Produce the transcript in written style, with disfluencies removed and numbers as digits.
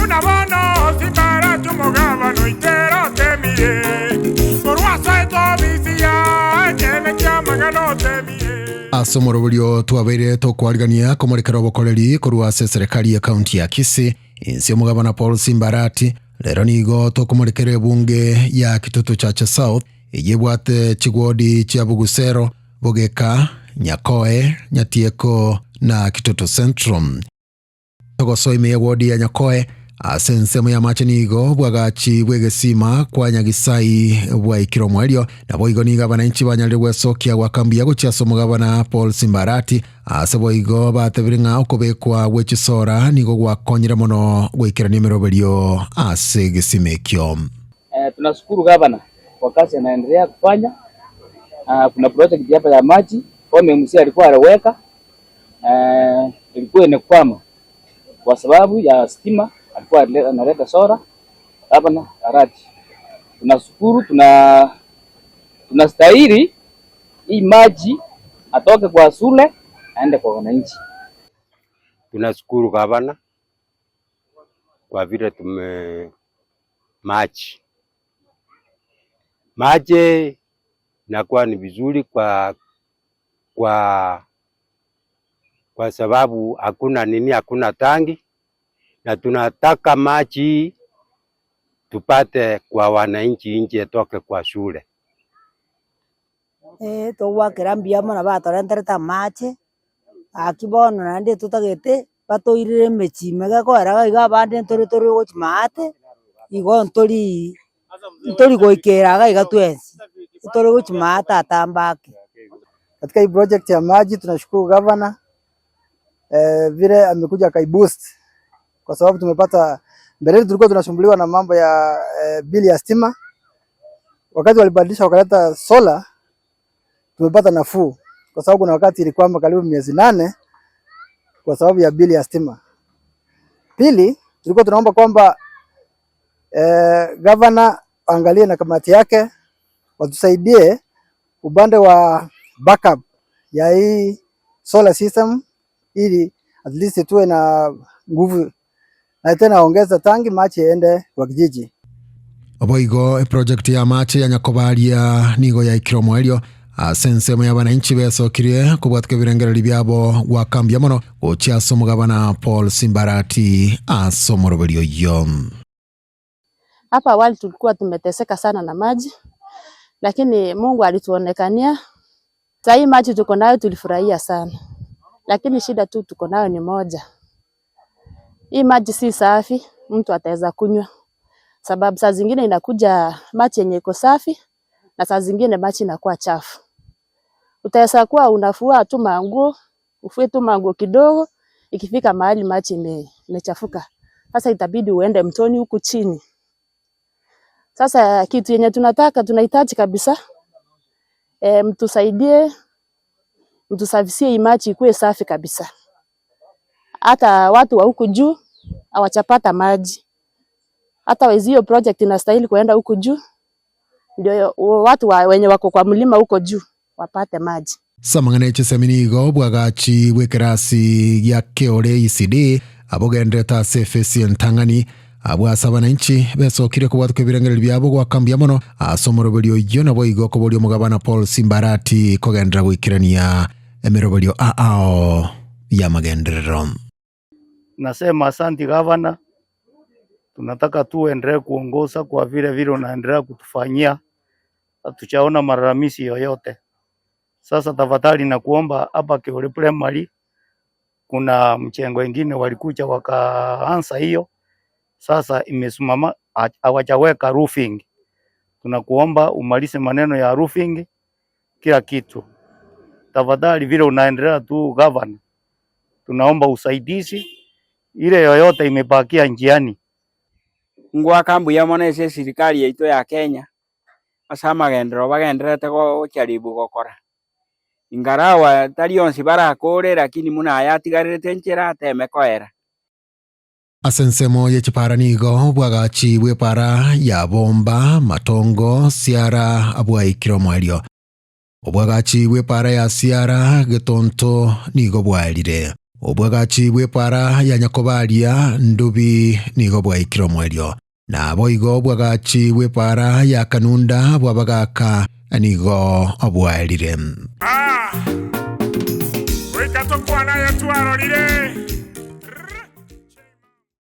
Buna bono Simbarati omogabana oitera otemire, korwa asoete obisi ya ekeene ki'amang'ana otemire. Ase omoroberio twabeire tokwarigania komorekera obokoreri korwa ase eserekari ye county ya Kisii, inse omogabana Paul Simbarati, rero nigo tokomorekera ebunge ya Kitutu Chache South eyio ebwate chigwodi chia Bugusero, Bogeka, Nyakoe, Nyatieko na Kitutu Central. Togosoa ime y'ewodi ya Nyakoe, ase ensemo y'amache nigo obwagachi bw'egesima kwa Nyagisai bwaikire omoerio. Naboigo nigo abananchi banyarire gwesokia goaka mbuya gochia ase omogabana Paul Simbarati. Ase boigo batebire ng'a okobekwa gwe chisora nigo gwakonyire mono goikerania emeroberio ase egesima ekio. Tunashukuru gavana kwa kazi anaendelea kufanya. Kuna project hapa ya maji former MCA alikuwa aliweka ilikuwa inakwama kwa sababu ya stima, alikuwa analeta solar. Gavana Arati, tunashukuru, tunastahili hii maji atoke kwa shule aende kwa wananchi. Tunashukuru gavana kwa vile tume maji inakuwa ni vizuri kwa sababu hakuna nini, hakuna tangi, na tunataka maji tupate kwa wananchi nje toke kwa shule. Togwakera mbuya mono batorenterete amache, gaki bono naende totagete batoirere emechie ime gekoera iga abande ntore tore gochia maate, igo ntori ntori goikera iga iga twensi, ntore gochia maate atambe ake. Katika hii project ya maji tunashukuru governor vile amekuja akaiboost, kwa sababu tumepata mbeleni tulikuwa tunasumbuliwa na mambo ya bili ya stima. Wakati walibadilisha wakaleta solar, tumepata nafuu, kwa sababu kuna wakati ilikuwa karibu miezi 8 kwa sababu ya bili ya stima. Pili, tulikuwa tunaomba kwamba governor angalie na kamati yake watusaidie upande wa backup ya hii solar system ili at least tuwe na nguvu na tena ongeza tangi maji ende kwa kijiji. Boigo eproject ya amache ya Nyakobaria nigo yaikire omoerio ase ensemo ya abananchi besokirie kobwatika ebirengereri biabo gwakambia mono gochia ase omogabana Paul Simbarati ase omoroberi oyio. Hapa awali tulikuwa tumeteseka sana na maji, lakini Mungu alituonekania. Saa hii maji tuko nayo tulifurahia sana, lakini shida tu tuko nayo ni moja. Hii maji si safi, mtu ataweza kunywa, sababu saa zingine inakuja maji yenye iko safi na saa zingine maji inakuwa chafu. Utaweza kuwa unafua tu manguo, ufue tu manguo kidogo, ikifika mahali maji imechafuka. Sasa itabidi uende mtoni huku chini. Sasa kitu yenye tunataka tunahitaji kabisa mtusaidie, mtusafisie hii maji ikuwe safi kabisa. Hata watu wa huku juu hawachapata maji. Hata hiyo project inastahili kuenda huku juu ndio watu wenye wako kwa mlima huko juu wapate maji. Samang'ana echisemi nigo bwagachi bw'ekerasi gia Keore ECD abogenderete ase efesi entang'ani abwo ase abananchi besokire kobwatuka ebirengererio biabo gwakambia mono ase omoroberio oyio nabo igo koboria omogabana Paul Simbarati kogendera goikerania emeroberio ao ya magenderero. Nasema asanti gavana, tunataka tu uendelee kuongoza kwa vile vile unaendelea kutufanyia, hatuchaona malalamishi yoyote. Sasa tafadhali nakuomba hapa Kiore Primary kuna mchengo ingine walikuja wakaanza hiyo, sasa imesimama, hawajaweka roofing. Tunakuomba umalize maneno ya roofing, kila kitu tafadhali, vile unaendelea tu governor, tunaomba usaidizi ile yoyote imebakia njiani. Ngwaka mbuya mono ase serikali yaito ya Kenya ase amagenderero bagenderete gocharibu gokora ingarawa tari onsi barakore lakini muna aya atigarerete nchera ateme koera. Ase ensemo y'echipara nigo bwagachi bw'epara ya bomba matongo siara abwaikire omoerio obwagachi bw'epara ya siara getonto nigo bwaerire. Obwagachi bw'epara ya Nyakobaria Ndubi nigo bwaikire omwerio. Nabo igo obwagachi bw'epara ya Kanunda bwabagaka nigo obwaerire. Goika tokwana yetwarorire.